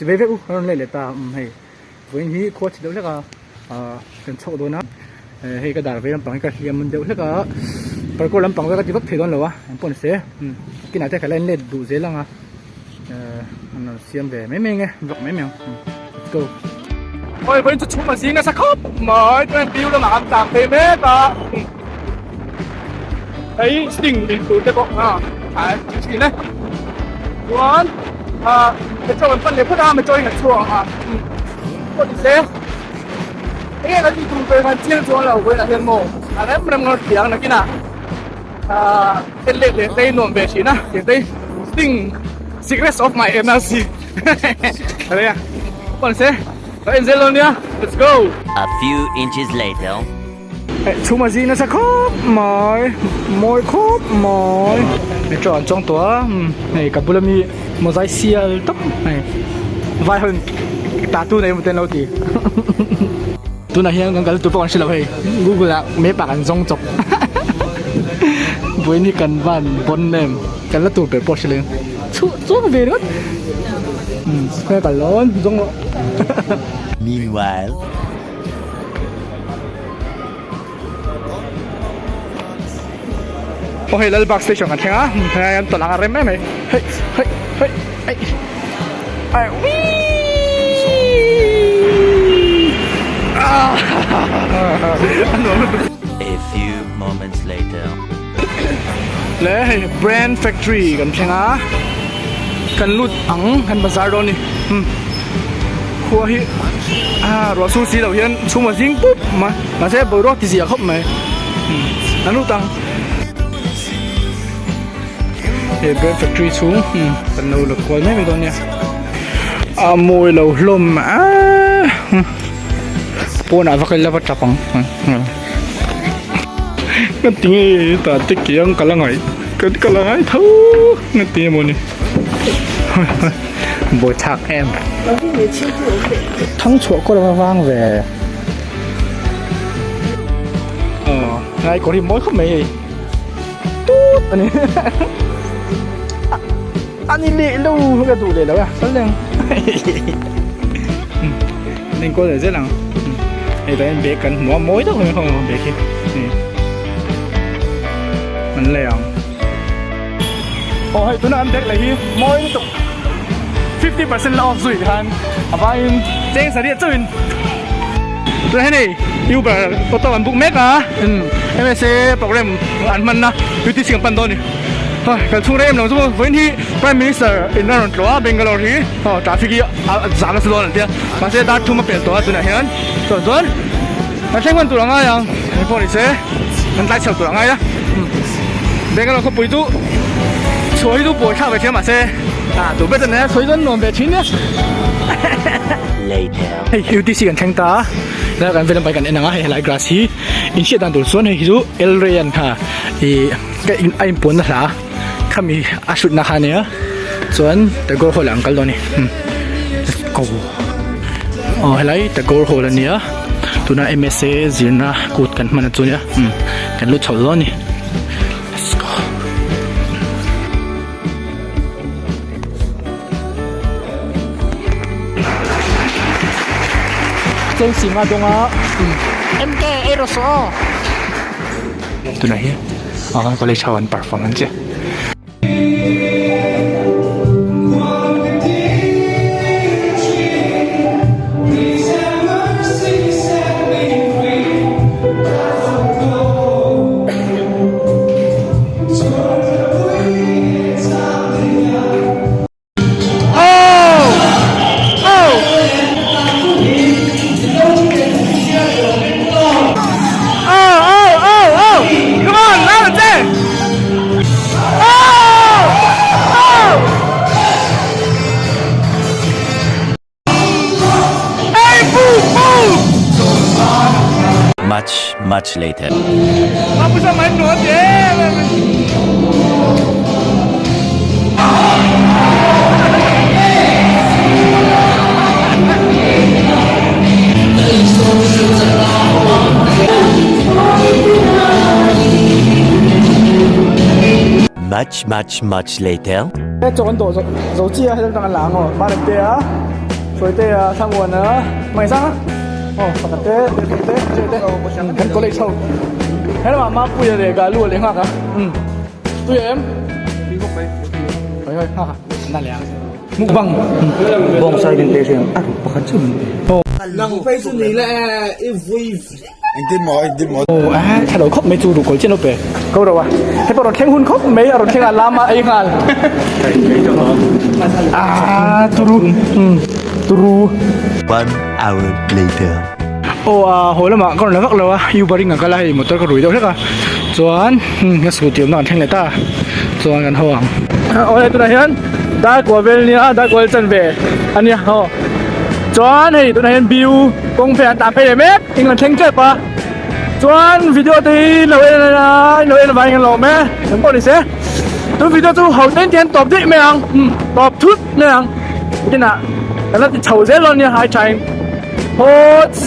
Chivei vek u kan rawn leh leh ta umm hei vawiin hi khua chhe deuh hlek a ahh kan chhuak dawn a hei ka dar vei lampang hi ka hliam deuh hlek a parkour lampang vel ka ti vak thei dawn lo a engpawh ni se umm kinah te ka la en let duh zel ang a ehh an rawn siam ve mai mai ang e vlog mai mai ang umm let's go. Awi vawiin chu chhum a zing nasa khawp mai chuan piu lamah an tlang phei mek a hei sting in tur te pawh a thin e chuan ah metro an pan leh phawt a metro in an chhuak ang a pawh ni se enge kan tih tur ve khan chiang chuan lo vawiinah hian maw a rem rem ngawt thiang nakinah ah en let leh te nuam ve thin a tih te sting secrets of my energy a pawh ni se ka en zel dawn nia let's go. A few inches later. Chhum a zing nasa khawp mai mawi khawp mai metro an chuang tawh a hei ka bula mi mawzai sial tawp hei vai ho in tattoo nei emaw te an lo ti tunah hian kan kal tur pawh kan hre lo hei google ah map ah kan zawng chawp vawiin hi kan van bawn em kan la tur ber pawh hre lo chhuah chuang ve ringawt khawnge kal dawn zawng rawh. Meanwhile. Aw hei Lalbagh station kan thleng a helai hian tawlh ang a rem em mai hei hei hei hei ai uiiiii ah a nuam lutuk. A few moments later. Le hei brand factory kan thleng a kan lut ang kan bazar dawn a ni. Khua hi ah ruah sur si loh hian chhung a zing pup mai mahse boruak ti zia khawp mai an lut ang he bread factory chhung kan lo la kual mai mai dawn nia a mawi lo hlawm a pawnah va kal ila va tap ang ka ti nge tah te kiang ka la ngaih ka la ngai tho ka ti emaw ni. Buaithlak em. Thang chhuah kawr ava vang ve. Aw ngai kawr hi mawi khawp mai hei. Tut ani. Ani leh lo ka duh leh lo a sal leng. Nen kawl leh zel ang. Hei tah hian bag kan hmu a mawi deuh mai ho bag hi. An lei ang. Aw hei tuna an bag leh hi mawi lutuk 50% la off zui khan a vaiin cheng sarih chauhin tuna hei nei Uber auto an book mek a MSA program an hman na UTC kan pan dawn a ni kal chhung rei em lo chu vawiin hi Prime Minister in a rawn tlawh a Bangalore hi aw traffic hi a zam nasa dawn an tia mahse dar thum a pel tawh a tunah hian chuan chuan kan thleng hman tur a ngai ang engpawh ni se kan tlai chho tur a ngai a. Bangalore khawpui chu chhuah hi chu buai thlak ve thiam mahse ah tu ber chuan sawi dawn nuam ve thin nia. Later. Hei UTC kan thleng ta a helai kan veilam pahnih kan en ang a hei helai grass hi in hriat dan tur chuan hei hi chu El Rey an kha ih ka in a inpuanna hla khami a hrutna kha ania chuan Tagore hall ah an kal dawn a ni let's go aw helai Tagore hall ania tuna M_S_A zirna kut kan hman chu ania kan lut chho dawn a ni let's go. Cheng singa dawnga MK ei rawh saw aw tunah hian college ho an perform an che. Much, much later. Much, much, much later. Chaw kan dawh zo chi a, helai atang an la ang aw, hman an pe a. Hruaitea Thlamuana Hmaisanga aw pakhat te te te te te kan college ho he lamah Mapuia leh Galua leh nghak a umm tui em hawi hawi nghak a na leh ang mukbang bawng sai min pe hreng a ruk pakhat chu min pe. Nang phei chu ni le i vui Engtin maw engtin maw. Aw a tha lo khawp mai chu ruhkawl chian lo pe. Ko ro a he pawh rawn thleng hun khawp mai a rawn thleng a lama ei nghal. A turu umm turu. One hour later. Aw a haw lamah ka rawn la vak lo a Uber in kan kal a hei motor ka rui deuh hlek a chuan umm ka scooty awmna kan thleng leh ta chuan kan haw ang. Aw hei tunah hian Darkuah vel nia Darkuah vel chanve a nia aw chuan hei tunah hian biu kawng phei an tah phei leh mek. Eng an thleng tep a chuan video te hi lo en a lo en avangin kan lawm e eng pawh ni se tun video chu ho ten hian tawp daih mai ang umm tawp thut mai ang tinah kan la ti chho zel dawn nia hai thain phawts.